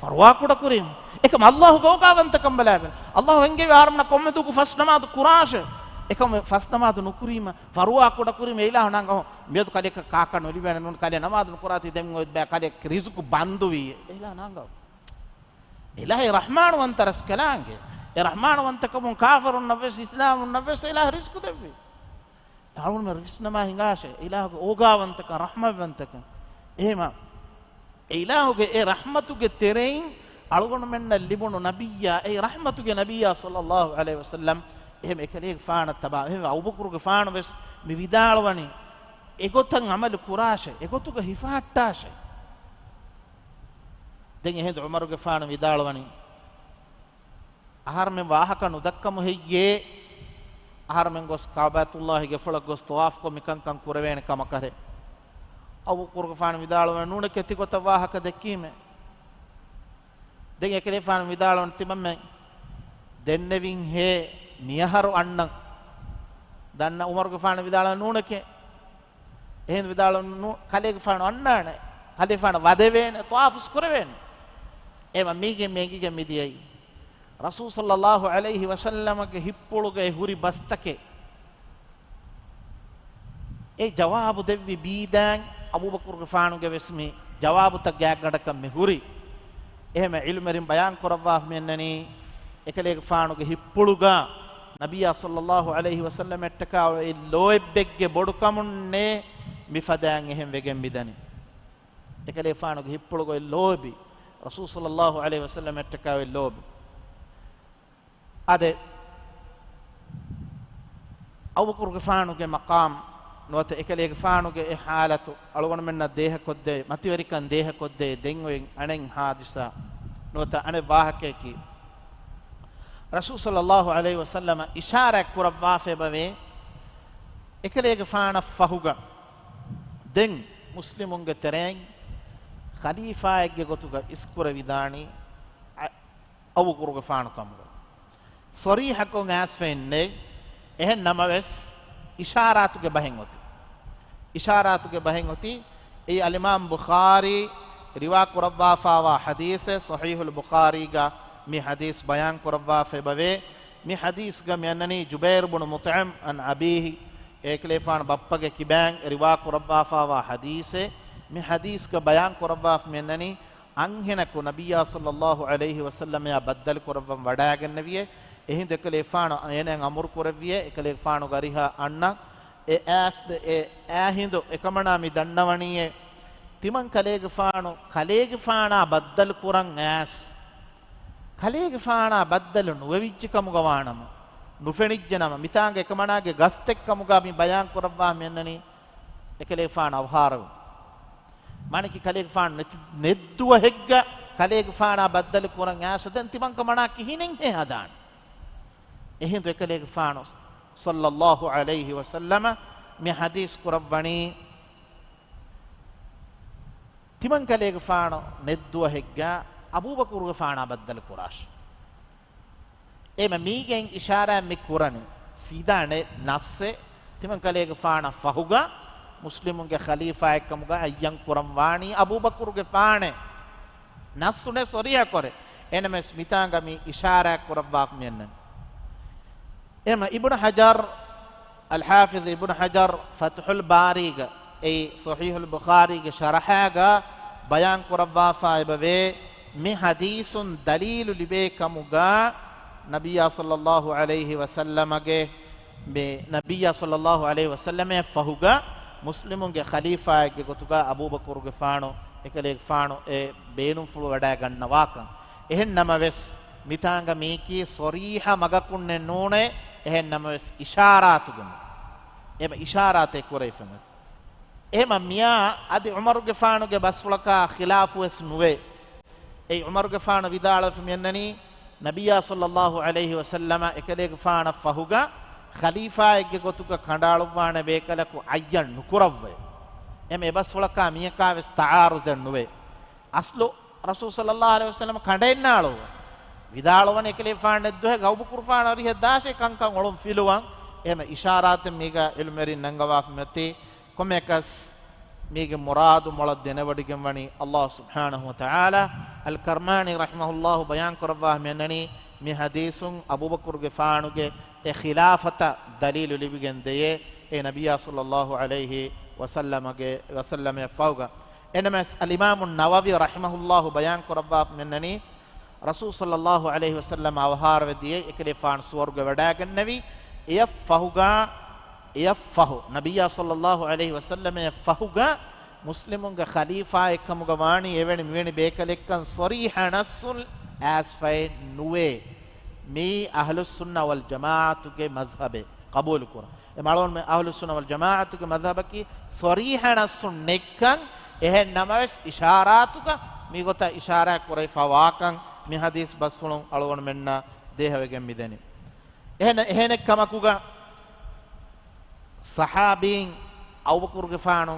ފަރުވާ ކުޑަ ކުރީމަ. އެކަމް އައްލާހުގެ އޯގާވަންތަކަން ބަލާބެ. އައްލާހު އެންގެވި އަހަރުމެންނަށް ކޮންމެ ދުވަކު ފަސް ނަމާދު ކުރާށޭ. އެކަމް ފަސް ނަމާދު ނުކުރީމަ ފަރުވާ ކުޑަ ކުރީމަ އެ އިލާހު ނަންގަވަ. މިއަދު ކަލޭކަ ކާކަށް ނުލިބޭނެ ނޫން ކަލޭ ނަމާދު ނުކުރާތީ ދެން އޮތް ބައި ކަލޭ ރިޒުޤު ބަންދުވީ. އެ އިލާހު ނަންގަވަ. އިލާހީ ރަޙްމާނުވަންތަ ރަސްކަލާނގެ. އެ ރަޙްމާނުވަންތަކަމުން ކާފަރުންނަށް ވެސް އިސްލާމުންނަށް ވެސް އިލާހު ރިޒްޤު ދެއްވި. އަޅުގަނޑުމެން ވިސްނަމާ ހިނގާށޭ، އިލާހުގެ އޯގާވަންތަކަން، ރަޙްމަތްވަންތަކަން. އެހެމަ، އެ އިލާހުގެ އެ ރަޙްމަތުގެ ތެރެއިން އަޅުގަނޑުމެންނަށް ލިބުނު ނަބިއްޔާ، އެ ރަޙްމަތުގެ ނަބިއްޔާ ޞައްލައްލާހު ޢަލައިހި ވަސައްލަމް، އެހެމަ އެކަލޭގެފާނަށް ތަބާ، އެހެމަ އަބޫބަކުރުގެފާނު ވެސް މި ވިދާޅުވަނީ، އެގޮތަށް ޢަމަލު ކުރާށޭ، އެގޮތުގަ ހިފަހައްޓާށޭ. ދެން އެހިނދު ޢުމަރުގެފާނު ވިދާޅުވަނީ، އަހަރުމެން ވާހަކަ ނުދައްކަމު ހެއްޔޭ؟ އަހަރުމެން ގޮސް ކަޢުބަތުﷲ ގެފުޅަށް ގޮސް ޠަވާފުކޮށް މިކަންކަން ކުރެވޭނެ ކަމަކަށޭ. އަބޫބަކުރުގެފާނު ވިދާޅުވަނީ، ނޫނެކޭ ތިގޮތަށް ވާހަކަ ދެއްކީމޭ. ދެން އެކަލޭފާނު ވިދާޅުވަނީ، ތިމަންމެން ދެންނެވިން ހޭ މިއަހަރު އަންނަން. ދަންނަ ޢުމަރުގެފާނު ވިދާޅުވަނީ، ނޫނެކޭ. އެހެން ވިދާޅުވަނީ، ނޫ-، ކަލޭގެފާނު އަންނާނެ، ކަލޭފާނަށް ވަދެވޭނެ، ޠަވާފުސް ކުރެވޭނެ. އެމަ މީގެ މޭގިގެ މިދިޔައީ. ރަސޫލު ޞައްލައްލާހު ޢަލައިހި ވަސައްލަމަގެ ހިތްޕުޅުގައި ހުރި ބަސްތަކެއް. އެ ޖަވާބު ދެއްވި ބީދާން އަބޫބަކުރުގެފާނުގެ ވެސް މި ޖަވާބުތައް ގާތްގަނޑަކަށް މި ހުރި. އެހެމަ ޢިލްމުވެރިން ބަޔާން ކުރައްވާފަ މިއަންނަނީ، އެކަލޭގެފާނުގެ ހިތްޕުޅުގަ ނަބިއްޔާ ޞައްލައްލާހު ޢަލައިހި ވަސައްލަމަށްޓަކާ އޮތް ލޯތްބެއްގެ ބޮޑުކަމުންނޭ މިފަދައިން އެހެން ވެގެން މިދަނީ. އެކަލޭގެފާނުގެ ހިތްޕުޅުގަ އޮތް ލޯތްބި، ރަސޫލު ޞައްލައްލާހު ޢަލައިހި ވަސައްލަމަށްޓަކާ އޮތް ލޯތްބި. އާދެ، އަބޫބަކުރުގެފާނުގެ މަޤާމް ނުވަތަ އެކަލޭގެފާނުގެ އެ ޙާލަތު އަޅުގަނޑުމެންނަށް ދޭހަކޮށްދޭ، މަތިވެރިކަން ދޭހަކޮށްދޭ، ދެން އޮތް އަނެއް ޙާދިސާ ނުވަތަ އަނެއް ވާހަކަޔަކީ، ރަސޫލު ޞައްލައްލާހު ޢަލައިހި ވަސައްލަމަ އިޝާރާތް ކުރައްވާފައިބަވޭ، އެކަލޭގެފާނަށް ފަހުގަ ދެން މުސްލިމުންގެ ތެރެއިން ޚަލީފާއެއްގެ ގޮތުގަ އިސްކުރެވިދާނީ އަ-، އަބޫބަކުރުގެފާނު ކަމުގަ. ޞަރީޙަކޮށް އައިސްފައެއް ނެތް. އެހެން ނަމަވެސް، އިޝާރާތުގެ ބަހެއް އޮތީ. އިޝާރާތުގެ ބަހެއް އޮތީ. އެއީ އަލްއިމާމް ބުޚާރީ ރިވާ ކުރައްވާފާވާ ޙަދީޘެއް، ޞަޙީޙުލް ބުޚާރީގަ މި ޙަދީޘް ބަޔާން ކުރައްވާފައިބަވޭ. މި ޙަދީޘްގަ މިއަންނަނީ ޖުބައިރު ބުނު މުޠްޢިމް ޢަން އަބީހި، އެކަލޭގެފާނު ބައްޕަގެ ކިބައިން ރިވާ ކުރައްވާފާވާ ޙަދީޘެއް. މި ޙަދީޘްގަ ބަޔާން ކުރައްވާފަ މިއަންނަނީ، އަންހެނަކު ނަބިއްޔާ ޞައްލައްލާހު ޢަލައިހި ވަސައްލަމަޔާ ބައްދަލު ކުރައްވަން ވަޑައިގެންނެވިއޭ. އެހިނދު އެކަލޭގެފާނު އޭނައަށް އަމުރު ކުރެއްވިއޭ، އެކަލޭގެފާނުގެ އަރިހަށް އަންނަން. އެ އައިސް ދެ-، އެ އާ ހިނދު އެކަމަނާ މި ދަންނަވަނީއޭ، ތިމަން ކަލޭގެފާނު ކަލޭގެފާނާ ބައްދަލު ކުރަން އައިސް، ކަލޭގެފާނާ ބައްދަލު ނުވެވިއްޖެ ކަމުގަ ވާނަމަ، ނުފެނިއްޖެ ނަމަ، މިތާނގަ އެކަމަނާގެ ގަސްތެއް ކަމުގަ މި ބަޔާން ކުރައްވާ މިއަންނަނީ، އެކަލޭގެފާނު އަވަހާރަވުން. މާނައަކީ ކަލޭގެފާނު ނެތި-، ނެތް ދުވަހެއްގަ ކަލޭގެފާނާ ބައްދަލު ކުރަން އައިސް ދެން ތިމަން ކަމަނާ ކިހިނެއްހޭ ހަދާނެ؟ އެހިނދު އެކަލޭގެފާނު ޞައްލައްލާހު ޢަލައިހި ވަސައްލަމަ މި ޙަދީޘް ކުރައްވަނީ، ތިމަން ކަލޭގެފާނު ނެތް ދުވަހެއްގަ އަބޫބަކުރުގެފާނާ ބައްދަލު ކުރާށި. އެމަ މީގެން އިޝާރާތް މި ކުރަނީ، ސީދާ ނެ-، ނައްސެއް ތިމަން ކަލޭގެފާނަށް ފަހުގަ މުސްލިމުންގެ ޚަލީފާއެއްކަމުގަ އައްޔަން ކުރަން ވާނީ އަބޫބަކުރުގެފާނޭ. ނައްސު ނެތް ޞަރީޙަކޮށް. އެނަމެސް މިތާނގަ މި އިޝާރާތް ކުރައްވާފަ މިއަންނަނީ. އެމަ އިބްނު ޙަޖަރު، އަލްޙާފިޡް އިބްނު ޙަޖަރު ފަތުޙުލް ބާރީގަ، އެއީ ޞަޙީޙުލް ބުޚާރީގެ ޝަރަޙާގަ ބަޔާން ކުރައްވާފައިބަވޭ، މި ޙަދީޘުން ދަލީލު ލިބޭ ކަމުގަ، ނަބިއްޔާ ޞައްލައްލާހު ޢަލައިހި ވަސައްލަމަގެ، މި ނަބިއްޔާ ޞައްލައްލާހު ޢަލައިހި ވަސައްލަމައަށް ފަހުގަ މުސްލިމުންގެ ޚަލީފާއެއްގެ ގޮތުގަ އަބޫބަކުރުގެފާނު، އެކަލޭގެފާނު އެ ބޭނުންފުޅު ވަޑައިގަންނަވާކަން. އެހެން ނަމަވެސް، މިތާނގަ މީކީ ޞަރީޙަ މަގަކުންނެއް ނޫނޭ، އެހެން ނަމަވެސް އިޝާރާތުގަ މި، އެމަ އިޝާރާތެއް ކުރެވިފަ މި. އެހެމަ މިޔާ އަދި ޢުމަރުގެފާނުގެ ބަސްފުޅަކާ ޚިލާފުވެސް ނުވޭ. އެއީ ޢުމަރުގެފާނު ވިދާޅުވެފަ މިއަންނަނީ، ނަބިއްޔާ ޞައްލައްލާހު ޢަލައިހި ވަސައްލަމަ އެކަލޭގެފާނަށް ފަހުގަ ޚަލީފާއެއްގެ ގޮތުގަ ކަނޑައަޅުއްވާނެ ބޭކަލަކު އައްޔަން ނުކުރައްވައެވެ. އެމަ އެބަސްފުޅަކާ މިޔަކާވެސް ތަޢާރުޟެއް ނުވޭ. އަސްލު ރަސޫލު ޞައްލައްލާހު ޢަލައިހި ވަސައްލަމަ ކަނޑައެއްނާޅު. ވިދާޅުވަނީ އެކަލޭގެފާނު ނެތް ދުވަހެއްގަ އަބޫބަކުރުގެފާނު އަރިހަށް ދާށޭ ކަންކަން އޮޅުން ފިލުވަން. އެހެމަ އިޝާރާތެއް މީގަ ޢިލްމުވެރިން ނަންގަވާފަ މިއޮތީ. ކޮންމެއަކަސް މީގެ މުރާދު މޮޅަށް ދެނެވޮޑިގެން ވަނީ ﷲ ސުބްޙާނަހު ވަތަޢާލާ. އަލްކަރްމާނީ ރަޙިމަހުﷲ ބަޔާން ކުރައްވާ މިއަންނަނީ، މި ޙަދީޘުން އަބޫބަކުރުގެފާނުގެ އެ ޚިލާފަތަށް ދަލީލު ލިބިގެން ދެޔޭ، އެ ނަބިއްޔާ ޞައްލައްލާހު ޢަލައިހި ވަސައްލަމަގެ، ވަސައްލަމައަށް ފަހުގަ. އެނަމަސް އަލްއިމާމު ނަވަވީ ރަޙިމަހުﷲ ބަޔާން ކުރައްވާފަ މިއަންނަނީ، ރަސޫލު ޞައްލައްލާހު ޢަލައިހި ވަސައްލަމަ އަވަހާރަވެ ދިޔައީ އެކަލޭފާނު ސުވަރުގެ ވަޑައިގެންނެވި، އެޔަށް ފަހުގަ، އެޔަށް ފަހު، ނަބިއްޔާ ޞައްލައްލާހު ޢަލައިހި ވަސައްލަމަޔަށް ފަހުގަ މުސްލިމުންގެ ޚަލީފާއެއްކަމުގަ ވާނީ އެވެނި މިވެނި ބޭކަލެއްކަން ޞަރީޙަ ނައްޞުން އައިސްފައެއް ނުވޭ. މިއީ އަހްލުއްސުންނަ ވަލްޖަމާޢަތުގެ މަޒްހަބެއް ޤަބޫލުކުރަން. އެ މަޅުން މެ އަހްލުއްސުންނަ ވަލްޖަމާޢަތުގެ މަޒްހަބަކީ ޞަރީޙަ ނައްޞުން ނެތްކަން، އެހެން ނަމަވެސް އިޝާރާތުގަ މިގޮތަށް އިޝާރާތް ކުރެވިފަ ވާކަން މި ޙަދީޘް ބަސްފުޅުން އަޅުގަނޑުމެންނަށް ދޭހަވެގެން މިދެނީ. އެހެން، އެހެނެއް ކަމަކުގަ ޞަޙާބީން އަބޫބަކުރުގެފާނު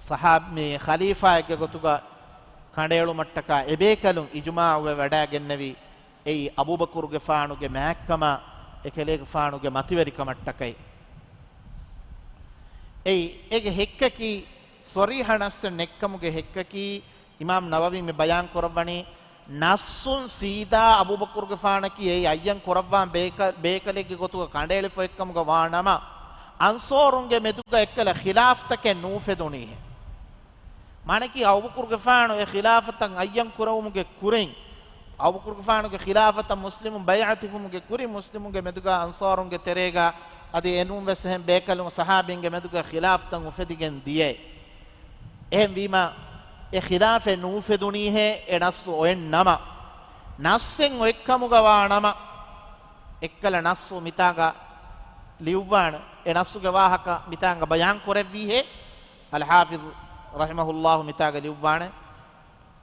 ޞަޙާބް-، މި ޚަލީފާއެއްގެ ގޮތުގަ ކަނޑައެޅުމަށްޓަކާ އެބޭކަލުން އިޖުމާޢުވެ ވަޑައިގެންނެވި އެއީ އަބޫބަކުރުގެފާނުގެ މާތްކަމާ، އެކަލޭގެފާނުގެ މަތިވެރިކަމަށްޓަކައި. އެއީ، އޭގެ ހެއްކަކީ، ޞަރީޙަ ނައްޞެއް ނެތްކަމުގެ ހެއްކަކީ، އިމާމް ނަވަވީ މި ބަޔާން ކުރައްވަނީ، ނައްޞުން ސީދާ އަބޫބަކުރުގެފާނަކީ އެއީ އައްޔަން ކުރައްވާން ބޭކަ-، ބޭކަލެއްގެ ގޮތުގަ ކަނޑައެޅިފަ އޮތްކަމުގަ ވާ ނަމަ، އަންޞާރުންގެ މެދުގަ އެއްކަލަ ޚިލާފްތަކެއް ނޫފެދުނީހެ. މާނައަކީ އަބޫބަކުރުގެފާނު އެ ޚިލާފަތަށް އައްޔަން ކުރެވުމުގެ ކުރިން، އަބޫބަކުރުގެފާނުގެ ޚިލާފަތަށް މުސްލިމުން ބައިޢަތުވުމުގެ ކުރިން، މުސްލިމުންގެ މެދުގަ އަންޞާރުންގެ ތެރޭގަ އަދި އެނޫން ވެސް އެހެން ބޭކަލުން ޞަޙާބީންގެ މެދުގަ ޚިލާފަތައް އުފެދިގެން ދިޔައެ. އެހެންވީމަ، އެ ޚިލާފެއް ނޫފެދުނީހޭ އެ ނައްޞު އޮތް ނަމަ، ނައްޞެއް އޮތްކަމުގަ ވާ ނަމަ، އެއްކަލަ ނައްޞު މިތާގަ ލިޔުއްވާނެ. އެ ނައްޞުގެ ވާހަކަ މިތާނގަ ބަޔާން ކުރެއްވީހޭ، އަލްޙާފިޡު ރަޙިމަހުﷲ މިތާގަ ލިޔުއްވާނެ.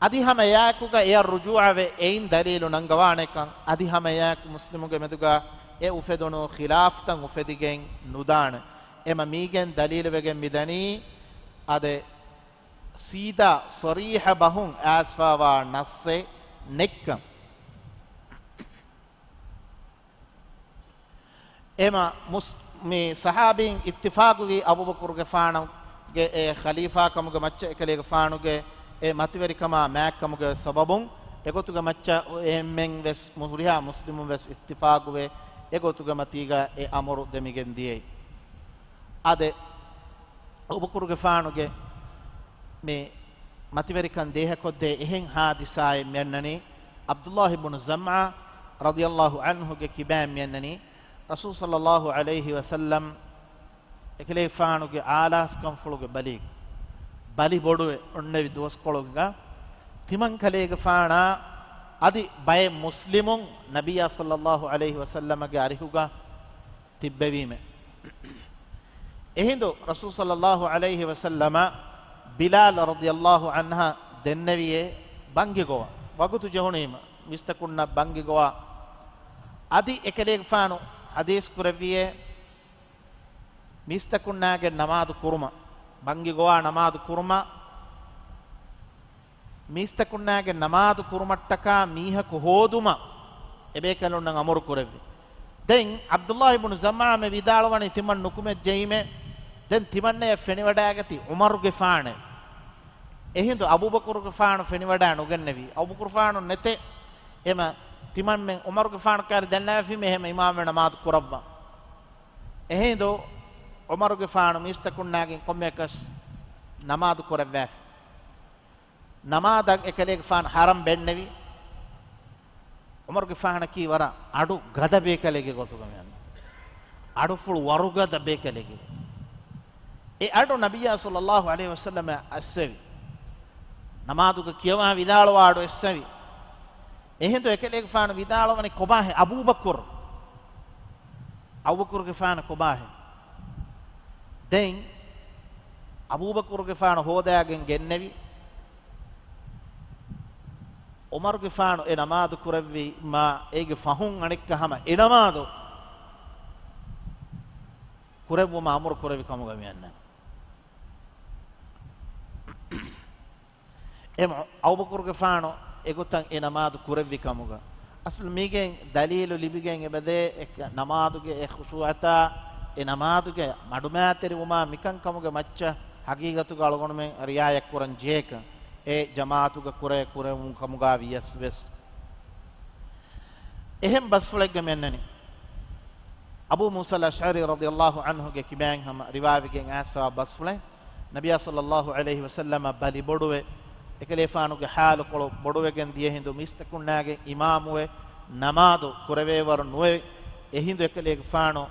އަދި ހަމަ އެއާއެކުގަ އެއަށް ރުޖޫޢަވެ، އެއިން ދަލީލު ނަންގަވާނެކަން، އަދި ހަމަ އެއާއެކު މުސްލިމުންގެ މެދުގަ އެ އުފެދުނު ޚިލާފްތައް އުފެދިގެން ނުދާނެ. އެމަ މީގެން ދަލީލުވެގެން މިދަނީ، އާދެ، ސީދާ ޞަރީޙަ ބަހުން އައިސްފާވާ ނައްޞެއް ނެތްކަން. އެމަ މުސް-، މި ޞަޙާބީން އިއްތިފާޤުވީ އަބޫބަކުރުގެފާނުގެ އެ ޚަލީފާ ކަމުގެ މައްޗަށް އެކަލޭގެފާނުގެ އެ މަތިވެރިކަމާ މާތްކަމުގެ ސަބަބުން އެގޮތުގެ މައްޗަށް އެންމެން ވެސް ހުރިހާ މުސްލިމުން ވެސް އިއްތިފާޤުވެ އެގޮތުގެ މަތީގަ އެ އަމުރު ދެމިގެން ދިޔައީ. އާދެ، އަބޫބަކުރުގެފާނުގެ މި މަތިވެރިކަން ދޭހަކޮށްދޭ އެހެން ޙާދިސާއެއް މިއަންނަނީ، ޢަބްދުﷲ ބުނު ޒަމްޢާ ރަޟިޔަﷲ ޢަންހުގެ ކިބައިން މިއަންނަނީ، ރަސޫލު ޞައްލަﷲ ޢަލައިހި ވަސައްލަމް އެކަލޭގެފާނުގެ އާލާސްކަންފުޅުގެ ބަލީ، ބަލި ބޮޑުވެ އޮންނެވި ދުވަސްކޮޅުގަ ތިމަންކަލޭގެފާނާ އަދި ބައެއް މުސްލިމުން ނަބިއްޔާ ޞައްލަﷲ ޢަލައިހި ވަސައްލަމަގެ އަރިހުގަ ތިއްބެވީމެ. އެހިނދު ރަސޫލު ޞައްލަﷲ ޢަލައިހި ވަސައްލަމަ ބިލާލް ރަޟިޔަﷲ ޢަންހަށް ދެންނެވިއޭ ބަންގި ގޮވާ. ވަގުތު ޖެހުނީމަ މީސްތަކުންނަށް ބަންގި ގޮވާ. އަދި އެކަލޭގެފާނު ޙަދީޘް ކުރެއްވިއޭ މީސްތަކުންނާގެ ނަމާދު ކުރުމަށް، ބަންގި ގޮވާ ނަމާދު ކުރުމަށް، މީސްތަކުންނާގެ ނަމާދު ކުރުމަށްޓަކާ މީހަކު ހޯދުމަށް އެބޭކަލުންނަށް އަމުރު ކުރެއްވި. ދެން ޢަބްދުﷲ ބުނު ޒަމްޢާ މެ ވިދާޅުވަނީ ތިމަން ނުކުމެއްޖެއީމޭ. ދެން ތިމަންނަޔަށް ފެނިވަޑައިގަތީ ޢުމަރުގެފާނޭ. އެހިނދު އަބޫބަކުރުގެފާނު ފެނިވަޑައި ނުގެންނެވި. އަބޫބަކުރުފާނު ނެތޭ. އެމަ ތިމަންމެން ޢުމަރުގެފާނު ކައިރި ދެންނަވަފީމޭ އެހެމަ އިމާމެ ނަމާދު ކުރައްވަ. އެހިނދު ޢުމަރުގެފާނު މީސްތަކުންނާގެން ކޮންމެއަކަސް ނަމާދު ކުރައްވާފި. ނަމާދަށް އެކަލޭގެފާނު ޙަރަމް ބެންނެވި. ޢުމަރުގެފާނަކީ ވަރަށް އަޑު ގަދަ ބޭކަލެއްގެ ގޮތުގަ މިއަންނަ. އަޑުފުޅު ވަރުގަދަ ބޭކަލެއްގެ. އެ އަޑު ނަބިއްޔާ ޞައްލަﷲ ޢަލައިހި ވަސައްލަމަ އައްސެވި. ނަމާދުގަ ކިޔަވާ ވިދާޅުވާ އަޑު އެއްސެވި. އެހިނދު އެކަލޭގެފާނު ވިދާޅުވަނީ ކޮބާހޭ އަބޫބަކުރު؟ އަބޫބަކުރުގެފާނަށް ކޮބާހޭ؟ ދެން އަބޫބަކުރުގެފާނު ހޯދާގެން ގެންނެވި. ޢުމަރުގެފާނު އެ ނަމާދު ކުރެއްވީމާ އޭގެ ފަހުން އަނެއްކާ ހަމަ އެ ނަމާދު ކުރެއްވުމަށް އަމުރު ކުރެއްވި ކަމުގަ މިއަންނަނީ. އެ މު-، އަބޫބަކުރުގެފާނު އެގޮތަށް އެ ނަމާދު ކުރެއްވި ކަމުގަ. އަސްލު މީގެން ދަލީލު ލިބިގެން އެބަދޭ އެ ނަމާދުގެ އެ ޚުޝޫޢަތާ، އެ ނަމާދުގެ މަޑުމައިތެރިވުމާ މިކަންކަމުގެ މައްޗަށް ހަގީގަތުގަ އަޅުގަނޑުމެން ރިޢާޔަތްކުރަން ޖެހޭކަން. އެ ޖަމާޢަތުގަ ކުރެ ކުރެވުން ކަމުގަ ވިޔަސް ވެސް. އެހެން ބަސްފުޅެއްގަ މިއަންނަނީ. އަބޫ މޫސަލް އަޝްޢަރީ ރަޟިޔަﷲ ޢަންހުގެ ކިބައިން ހަމަ ރިވާވެގެން އައިސްފާ ބަސްފުޅެއް، ނަބިއްޔާ ޞައްލަﷲ ޢަލައިހި ވަސައްލަމަ ބަލި ބޮޑުވެ، އެކަލޭފާނުގެ ޙާލުކޮޅު ބޮޑުވެގެން ދިޔަ ހިނދު މީސްތަކުންނާގެ އިމާމުވެ، ނަމާދު ކުރެވޭވަރު ނުވެ، އެހިނދު އެކަލޭގެފާނު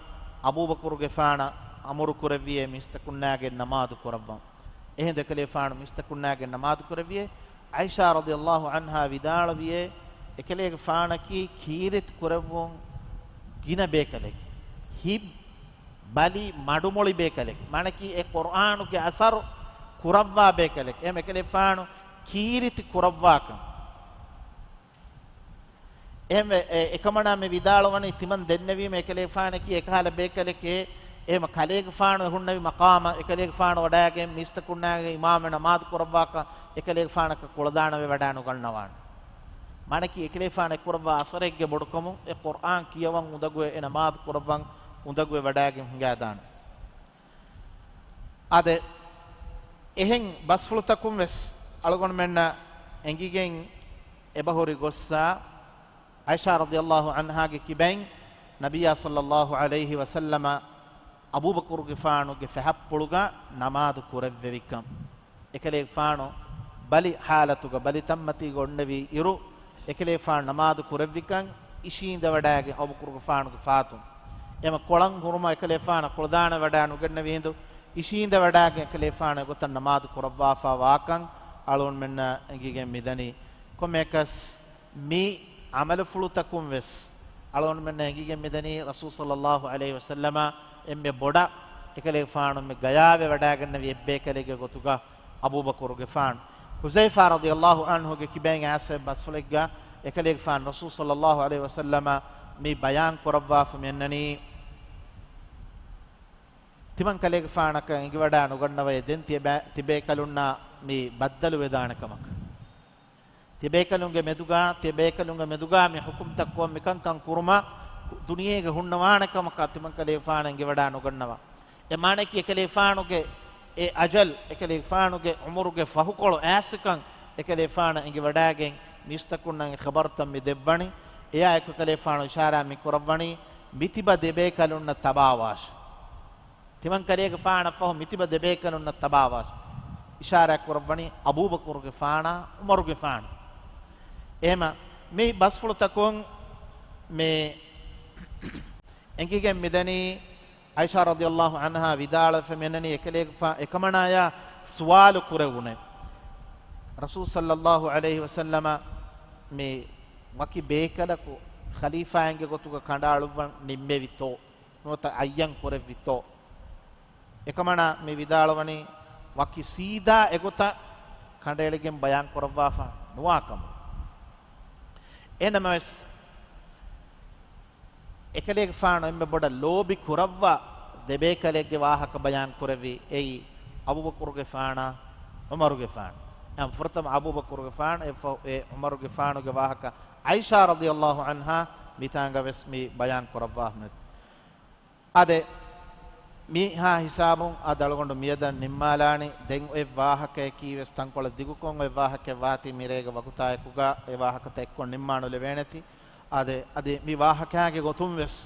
އަބޫބަކުރުގެފާނަށް އަމުރު ކުރެއްވިއޭ މީސްތަކުންނާގެ ނަމާދު ކުރައްވަން. އެހިނދު އެކަލޭފާނު މީސްތަކުންނާގެ ނަމާދު ކުރެއްވިއޭ، ޢާއިޝާ ރަޟިޔަﷲ ޢަންހާ ވިދާޅުވިއޭ، އެކަލޭގެފާނަކީ ކީރިތި ކުރެއްވުން ގިނަ ބޭކަލެއް. ހިތް ބަލި މަޑުމޮޅި ބޭކަލެއް. މާނަކީ އެ ޤުރްއާނުގެ އަސަރު ކުރައްވާ ބޭކަލެއް. އެހެން އެކަލޭފާނު ކީރިތި ކުރައްވާކަން. އެހެންވެ، އެ، އެކަމަނާ މި ވިދާޅުވަނީ ތިމަން ދެންނެވީމަ އެކަލޭގެފާނަކީ އެކަހަލަ ބޭކަލެކޭ، އެހެމަ ކަލޭގެފާނު އެ ހުންނެވި މަޤާމަށް އެކަލޭގެފާނު ވަޑައިގެން މީސްތަކުންނާގެ އިމާމެ ނަމާދު ކުރައްވާކަށް އެކަލޭގެފާނަކަށް ކުޅަދާނަވެ ވަޑައި ނުގަންނަވާނެ. މާނަކީ އެކަލޭފާނު އެ ކުރައްވާ އަސަރެއްގެ ބޮޑުކަމުން އެ ޤުރްއާން ކިޔަވަން އުނދަގުވެ އެ ނަމާދު ކުރައްވަން އުނދަގުވެ ވަޑައިގެން ހިނގާދާނެ. އާދެ، އެހެން ބަސްފުޅުތަކުން ވެސް އަޅުގަނޑުމެންނަށް އެނގިގެން އެބަހުރި ގޮއްސާ، ޢާއިޝާ ރަޟިޔަﷲ ޢަންހާގެ ކިބައިން ނަބިއްޔާ ޞައްލަﷲ ޢަލައިހި ވަސައްލަމަ އަބޫބަކުރުގެފާނުގެ ފަހަތްޕުޅުގަ ނަމާދު ކުރެއްވެވިކަން. އެކަލޭގެފާނު ބަލި ޙާލަތުގަ، ބަލި ތަންމަތީގަ އޮންނެވި އިރު، އެކަލޭގެފާނު ނަމާދު ކުރެއްވިކަން އިށީނދެވަޑައިގެން އަބޫބަކުރުގެފާނުގެ ފާތުން. އެމަ ކޮޅަށް ހުރުމަށް އެކަލޭގެފާނަށް ކުޅަދާނަވެވަޑައި ނުގެންނެވި ހިނދު، އިށީނދެވަޑައިގެން އެކަލޭގެފާނު އެގޮތަށް ނަމާދު ކުރައްވާފާ ވާކަން އަޅުގަނޑުމެންނަށް އެނގިގެން މިދަނީ. ކޮންމެއަކަސް މި ޢަމަލުފުޅުތަކުން ވެސް އަޅުގަނޑުމެންނަށް އެނގިގެން މިދަނީ ރަސޫލު ޞައްލަﷲ ޢަލައިހި ވަސައްލަމަ އެންމެ ބޮޑަށް އެކަލޭގެފާނު އެންމެ ގަޔާވެ ވަޑައިގެންނެވި އެއްބޭކަލެއްގެ ގޮތުގަ އަބޫބަކުރުގެފާނު. ޙުޛައިފާ ރަޟިޔަﷲ ޢަންހުގެ ކިބައިން އައިސްފައި ބަސްފުޅެއްގަ އެކަލޭގެފާނު ރަސޫލު ޞައްލަﷲ ޢަލައިހި ވަސައްލަމަ މި ބަޔާން ކުރައްވާފަ މިއަންނަނީ. ތިމަން ކަލޭގެފާނަކަށް އެނގިވަޑާ ނުގަންނަވައޭ ދެން ތިޔަބޭ-، ތިބޭކަލުންނާ މި ބައްދަލުވެދާނެ ކަމަކަށް. ތިބޭކަލުންގެ މެދުގާ، ތިބޭކަލުންގެ މެދުގާ މި ޙުކުމްތައް ކޮށް މިކަންކަން ކުރުމަށް ދުނިޔޭގަ ހުންނަވާނެ ކަމަކަށް ތިމަން ކަލޭގެފާނަށް އެނގިވަޑާ ނުގަންނަވާ. އެ މާނައަކީ އެކަލޭގެފާނުގެ އެ އަޖަލް، އެކަލޭގެފާނުގެ ޢުމުރުގެ ފަހުކޮޅު އާސިކަން އެކަލޭގެފާނަށް އެނގިވަޑާގެން މީސްތަކުންނަށް އެ ޚަބަރުތައް މި ދެއްވަނީ. އެއާއެކު އެކަލޭގެފާނު އިޝާރާތް މި ކުރައްވަނީ މިތިބަ ދެބޭކަލުންނަށް ތަބާވާށޭ. ތިމަން ކަލޭގެފާނަށްފަހު މިތިބަ ދެބޭކަލުންނަށް ތަބާވާށޭ. އިޝާރާތް ކުރައްވަނީ އަބޫބަކުރުގެފާނާ ޢުމަރުގެފާނަށް. އެހެމަ މި ބަސްފުޅުތަކުން މި އެނގިގެން މިދަނީ ޢާއިޝާ ރަޟިޔަﷲ ޢަންހާ ވިދާޅުވެފަ މިއަންނަނީ އެކަލޭގެފާ އެކަމަނާޔާ ސުވާލު ކުރެވުނޭ. ރަސޫލު ޞައްލަﷲ ޢަލައިހި ވަސައްލަމަ މި ވަކި ބޭކަލަކު ޚަލީފާއިންގެ ގޮތުގަ ކަނޑައަޅުއްވަން ނިންމެވިތޯ؟ ނުވަތަ އައްޔަން ކުރެއްވިތޯ؟ އެކަމަނާ މި ވިދާޅުވަނީ ވަކި ސީދާ އެގޮތަށް ކަނޑައެޅިގެން ބަޔާން ކުރައްވާފަ ނުވާކަމަށް. އެހެންނަމަވެސް، އެކަލޭގެފާނު އެންމެ ބޮޑަށް ލޯބި ކުރައްވާ ދެބޭކަލެއްގެ ވާހަކަ ބަޔާން ކުރެއްވި އެއީ އަބޫބަކުރުގެފާނާ ޢުމަރުގެފާނު. އެހެން ފުރަތަމަ އަބޫބަކުރުގެފާނު، އެ ފަހު އެ ޢުމަރުގެފާނުގެ ވާހަކަ ޢާއިޝާ ރަޟިޔަﷲ ޢަންހާ މިތާނގަ ވެސް މި ބަޔާން ކުރައްވާ އަހްމަދު. އާދެ، މިހާ ހިސާބުން އަދި އަޅުގަނޑު މިއަދަށް ނިންމާލާނީ. ދެން އޮތް ވާހަކަޔަކީ ވެސް ތަންކޮޅެއް ދިގުކޮށް އޮތް ވާހަކައެއް ވާތީ މިރޭގެ ވަގުތާއެކުގަ އެ ވާހަކަތައް އެއްކޮށް ނިންމާނުލެވޭނެތީ. އާދެ، އަދި މި ވާހަކައިގެ ގޮތުން ވެސް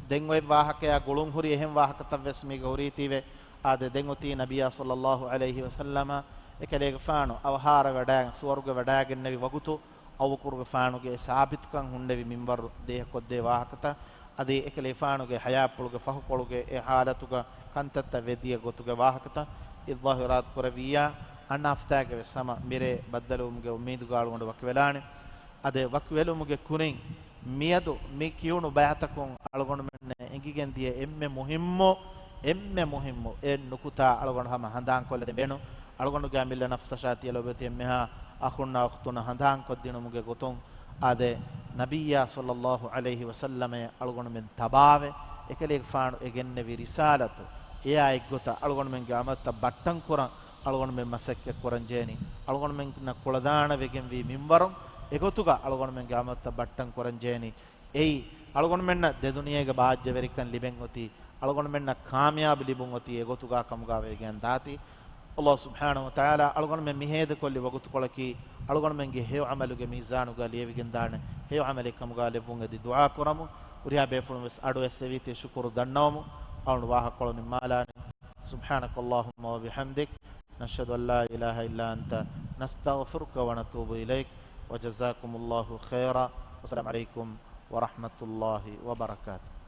ދެން އޮތް ވާހަކަޔާ ގުޅުން ހުރި އެހެން ވާހަކަތައް ވެސް މީގަ ހުރީތީވެ. އާދެ، ދެން އޮތީ ނަބިއްޔާ ޞައްލަﷲ ޢަލައިހި ވަސައްލަމަ އެކަލޭގެފާނު އަވަހާރަވެވަޑައިގެން ސުވަރުގެ ވަޑައިގެންނެވި ވަގުތު، އަބޫބަކުރުގެފާނުގެ އެ ސާބިތުކަން ހުންނެވި މިންވަރު ދޭހަކޮށްދޭ ވާހަކަތައް، އަދި އެކަލޭގެފާނުގެ ޙަޔާތްޕުޅުގެ ފަހުކޮޅުގެ އެ ޙާލަތުގަ ކަންތައްތައް ވެދިޔަ ގޮތުގެ ވާހަކަތައް އިޒްހާރާތު ކުރެއްވިއްޔާ، އަންނަ ހަފްތާގެ ވެސް ހަމަ މިރޭ ބައްދަލުވުމުގެ އުއްމީދުގަ އަޅުގަނޑު ވަކިވެލާނެ. އަދި ވަކިވެލުމުގެ ކުރިން މިއަދު މި ކިޔުނު ބަޔާންތަކުން އަޅުގަނޑުމެންނަށް އެނގިގެން ދިޔަ އެންމެ މުހިއްމު، އެންމެ މުހިއްމު އެއް ނުކުތާ އަޅުގަނޑު ހަމަ ހަނދާންކޮށްލަދޭން ބޭނުން. އަޅުގަނޑުގެ އަމިއްލަ ނަފްސަށާ ތިޔަ ލޮބުވެތި އެންމެހާ އަޚުންނާ އުޚްތުންނަށް ހަނދާންކޮށްދިނުމުގެ ގޮތުން، އާދެ، ނަބިއްޔާ ޞައްލަﷲ ޢަލައިހި ވަސައްލަމައަށް އަޅުގަނޑުމެން ތަބާވެ، އެކަލޭގެފާނު އެ ގެންނެވި ރިސާލަތު، އެއާ އެއްގޮތަށް އަޅުގަނޑުމެންގެ ޢަމަލުތައް ބައްޓަން ކުރަން އަޅުގަނޑުމެން މަސައްކަތް ކުރަން ޖެހެނީ. އަޅުގަނޑުމެންނަށް ކުޅަދާނަވެގެންވީ މިންވަރުން އެގޮތުގަ އަޅުގަނޑުމެންގެ ޢަމަލުތައް ބައްޓަން ކުރަން ޖެހެނީ. އެއީ، އަޅުގަނޑުމެންނަށް ދެދުނިޔޭގެ ބާއްޖަވެރިކަން ލިބެން އޮތީ، އަޅުގަނޑުމެންނަށް ކާމިޔާބު ލިބުން އޮތީ އެގޮތުގަ ކަމުގަ ވެގެން ދާތީ. ﷲ ސުބްޙާނަހޫ ވަތަޢާލާ އަޅުގަނޑުމެން މިހޭދަކޮށްލި ވަގުތުކޮޅަކީ، އަޅުގަނޑުމެންގެ ހެޔޮ ޢަމަލުގެ މީޒާނުގަ ލިޔެވިގެންދާނެ ހެޔޮ ޢަމަލެއް ކަމުގަ ލެއްވުން އެދި ދުޢާ ކުރަމު. ހުރިހާ ބޭފުޅުން ވެސް އަޑު އެއްސެވީތީ ޝުކުރު ދަންނަވަމު. އަޅުގަނޑު ވާހަކަކޮޅު ނިންމާލާނެ. سبحانك اللهم وبحمدك، نشهد أن لا إله إلا أنت، نستغفرك ونتوب إليك، وجزاكم الله خيرا، والسلام عليكم ورحمة الله وبركاته.